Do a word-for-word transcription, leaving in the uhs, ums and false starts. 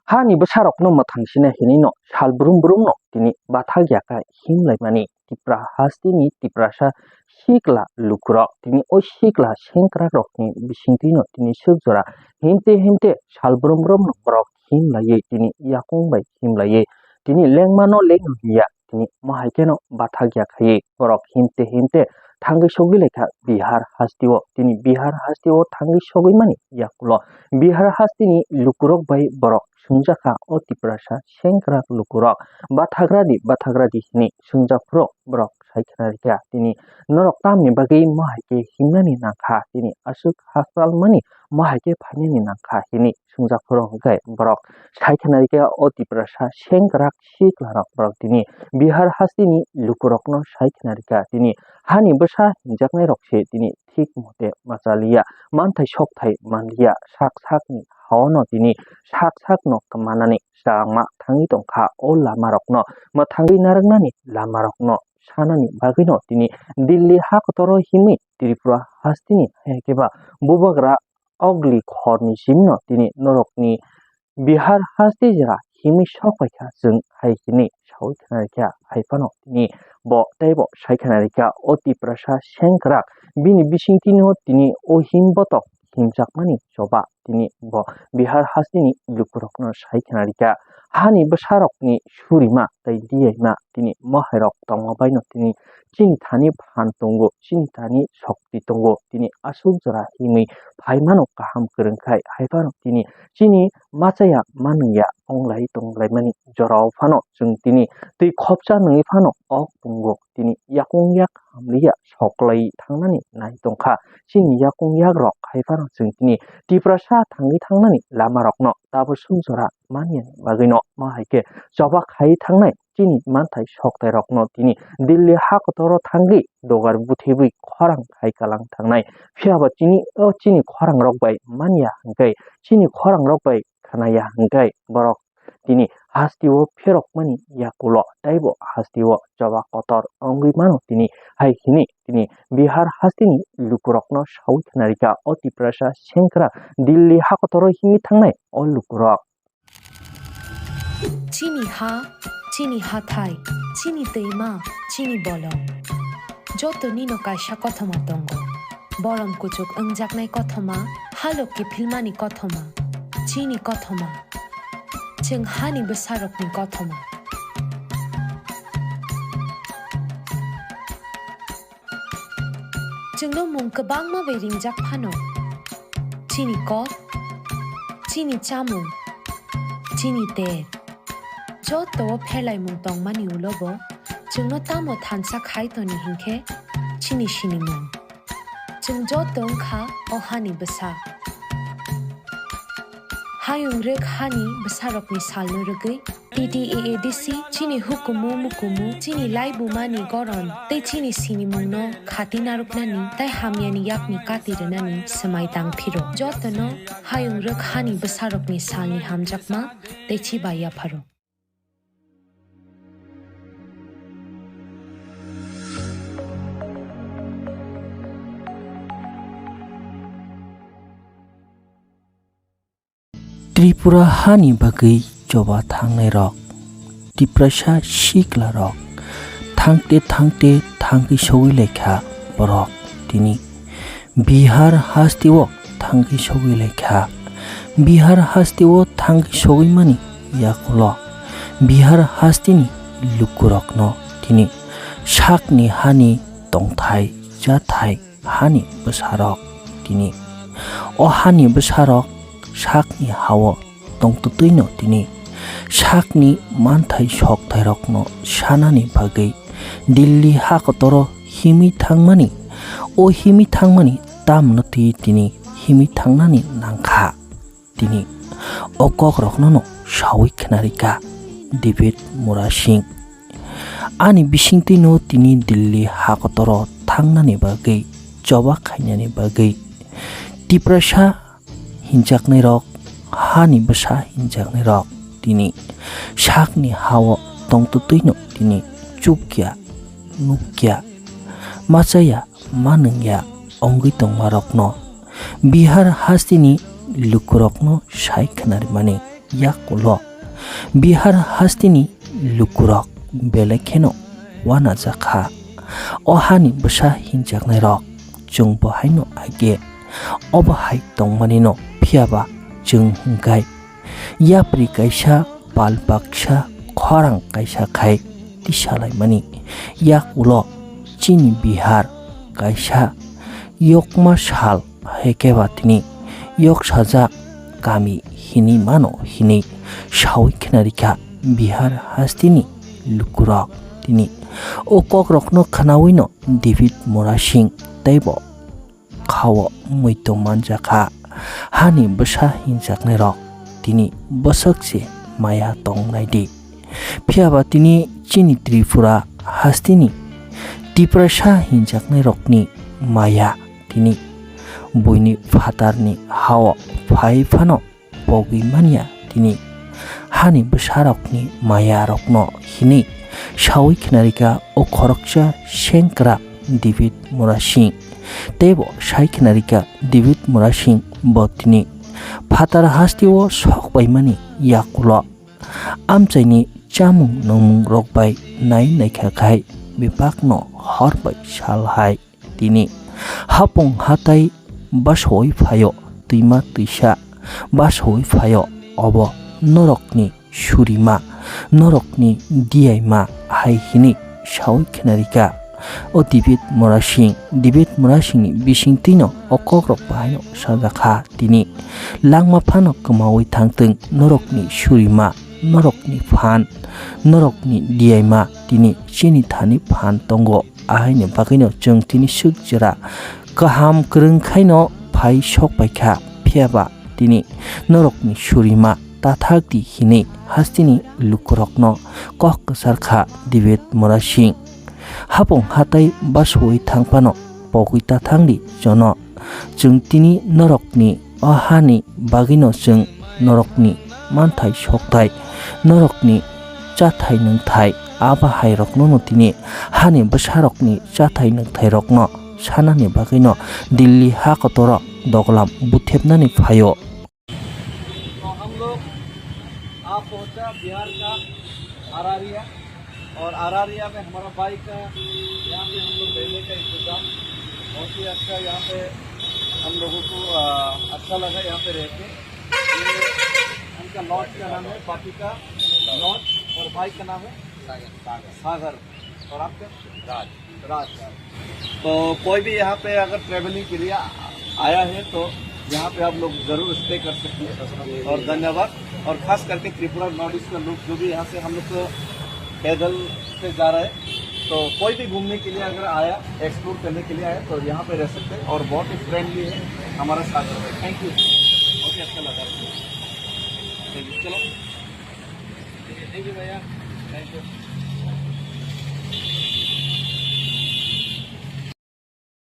Hani bwsarokno mwthang sina hinwi no sal brum brum no tini bathak ya kha himlaimani Tipra hasteni Tiprasa sikla lukurok. Tini o sikla sengkrakrokni bisingtwi no tini swk jora himte himte sal brum brum no borok himlaiwi tini yakung bai himlaiwi tini lengmano lengno hiya tini mo hai kheno bathak ya khaiwi borok himte himte thangwi sogwi laikha Bihar hasteo. Tini Bihar hasteo thangwi sogwi mani yakulo Bihar hasteni lukurok bai borok sungjakha o Tiprasa sengkrak lukurok, "Bathagradi, bathagradi," hinwi sungjaphuru borok sai khna rikha. Tini norok tamni bagwi mo hai khe himnani nangkha, tini aswk hachal mani mo hai khe phainani nangkha hinwi sungjaphuru hwnkhe borok sai khna rikha o Tiprasa sengkrak siklarok borok tini Bihar hasteni lukurokno sai khna rikha. Tini hani bwsa hinjaknairok se tini thik mote machaliya, manthai sokthai manliya, sak sakni haono tini sak sakno kwmanani changma thangwi tongkha. O lamarokno mwthangwi narwknani lamarokno sanani bagwino tini Delhi ha kotoro himwi Tripura hasteni hai khe ba bubagra ogli khorni simino tini norokni Bihar haste jora himwi sok paikha chwng hai hinwi sawi khna rikha. Hai phano tini bo teibo sai khna rikha o Tiprasa sengkrak bini bisingtwino tini o him botok himjakmani choba tini bo Bihar hasteni lukurokno sai khna rikha. Hani bwsarokni surima tei diyaima tini mohairok tongma baino tini chini thani phan tongo, chini thani sokti tongo, tini aswk jora himwi phaimano kaham kwrwngkhai. Hai phano tini chini machaya manwngya onglai tonglaimani jorao phano chwng tini twi khopsa nungwi phano ok pungo tini yakung yak hamliya soklai thangnani nai tongkha. Chini yakung yakrok hai phano chwng tini Tiprasa thangwi thangnani lamarokno tabuk swk jora manyani bagwino ma hai khe choba khai thangnai chini manthai soktairokno tini Delhi ha kotoro thangwi dogar buthibwi khorang khai kalang thangnai. Phiya ba chini o chini khorangrok bai manya hwnkhe, chini khorangrok bai khnaya hwnkhe borok tini hasteo pherokmani yakulo teibo hasteo choba kotor wngwi mano tini. Hai hinwi tini Bihar hasteni lukurokno sawi khna rikha o Tiprasa sengkrak Delhi ha kotoro himwi thangnai o lukurok. Chini ha, chini hathai, chini twima, chini bolong. Joto nino kaisa kothoma tongo. Borom kuchuk wngjaknai kothoma, halok kiphilmani kothoma, chini kothoma. Chwng hani bwsarokni kothoma. Chwngno mung kwbangma bai ringjak phano, chini kok, chini chamung, chini ter, joto o pherlaimung tongmani ulo bo chwngno tamo thansa khai toni hinkhe chini sinimung. Chwng joto wngkha o hani bwsa. Hayung rwk hani bwsarokni salno rwgwi T T A A D C chini hukumu mukumu chini laibumani goron tei chini sinimungno khati narwknani tei hamyani yakni kati rwnani swmai tang phiro. Jotono hayung rwk hani bwsarokni salni hamjakma tei chibai yapharo. Tripura hani bagwi choba thangnai rok, Tiprasa sikla rok, thangte thangte thangwi sogwi laikha borok tini Bihar hasteo thangwi sogwi laikha. Bihar hasteo thangwi sogwi mani yakulo Bihar hasteni lukurokno tini sakni hani tongthai chathai hani bwsarok tini. O hani bwsarok sakni hao tongtwtwino tini sakni manthai soktairokno sanani bagwi Delhi ha kotoro himwi thangmani, o himwi thangmani tamno twi tini himwi thangnani nangkha. Tini o kokrokno sawi khwnarikha David Murasing. Ani bisingtwino tini Delhi ha kotoro thangnani bagwi, choba khainani bagwi Tiprasa hinjaknairok, hani bwsa hinjaknairok tini sakni hao tongtwtwino tini chukya, nukya, machaya, manwngya wngwi tongmarokno Bihar hasteni lukurokno sai khwnarimani. Yak ulo Bihar hasteni lukurok belai kheno uanajak kha. O hani bwsa hinjaknairok chwng bo haino age obo hai tongmanino, phiyaba chwng hwnkhe yapri kaisa, pal baksa, khorang kaisa khai tisalaimani. Yak ulo chini Bihar kaisa yokma sal hai khe ba tini yok sajak kami hinwi mano hinwi sawi khna rikha Bihar hasteni lukurok. Tini o kokrokno khwnawino David Murasing teibo khao muitu manjakha. Hani bwsa hinjaknairok tini bwswk se maya tongnai di. Phiyaba tini chini Tripura hasteni Tiprasa hinjaknairokni maya tini buini phatarni hao phai phano pogwi manya tini. Hani bwsarokni mayarokno hinwi sawi khna rikha o khoroksa sengkra David Murasing. Teibo sai khna rikha David Murasing bo tini phatar hasteo sok paimani yakulo amchaini chamung nungmung rok bai nai naikha khai bebakno hor bai sal hai tini hapung hatai basawi phaio, twima twisa basawi phaio, obo norokni surima, norokni diyaima hai hinwi sawi khna rikha. O David Murasing, David Murasingni bisingtwino o kokrok bahaino sajakha tini langma phano kwmawi thangtwng norokni surima, norokni phan, norokni diyaima tini chini thani phan tongo. Ahaini bagwino chwng tini swk jora kaham kwrwng khaino phai sok paikha, phiyaba tini norokni surima tathak di hinwi hasteni lukurokno kok kwchar kha David Murasing. Hapung hatai basawi thangphano pogwi tathang di jono. Chwng tini norokni o hani bagwino chwng norokni manthai sokthai, norokni chathai nwngthai, abo hairokno no tini hani bwsarokni chathai nwngthairokno sanani bagwino Delhi ha kotoro doglam buthepnani phaio. तो हम लोग आ पहुंचा बिहार का अरारिया, और अरारिया में हमारा भाई का यहाँ पे हम लोग रहने का इंतजाम बहुत ही अच्छा। यहाँ पे हम लोगों को, आ, अच्छा लगा यहाँ पे रह के। ये उनका लॉज का नाम है पापिका लॉज, और भाई का नाम है सागर। सागर। और आपका? राज। राज। तो कोई भी यहाँ पे अगर ट्रेवलिंग के लिए आ-, आया है तो यहाँ पे आप लोग जरूर स्टे कर सकते हैं। और धन्यवाद। और खास करके त्रिपुरा नॉर्थ ईस्ट का लोग जो भी यहाँ से हम लोग तो पैदल से जा रहे हैं, तो कोई भी घूमने के लिए अगर आया, एक्सप्लोर करने के लिए आया, तो यहाँ पे रह सकते हैं और बहुत ही फ्रेंडली है हमारा सागर भाई। थैंक यू, बहुत ही अच्छा लगा। चलिए, चलो। थैंक यू भैया, थैंक यू।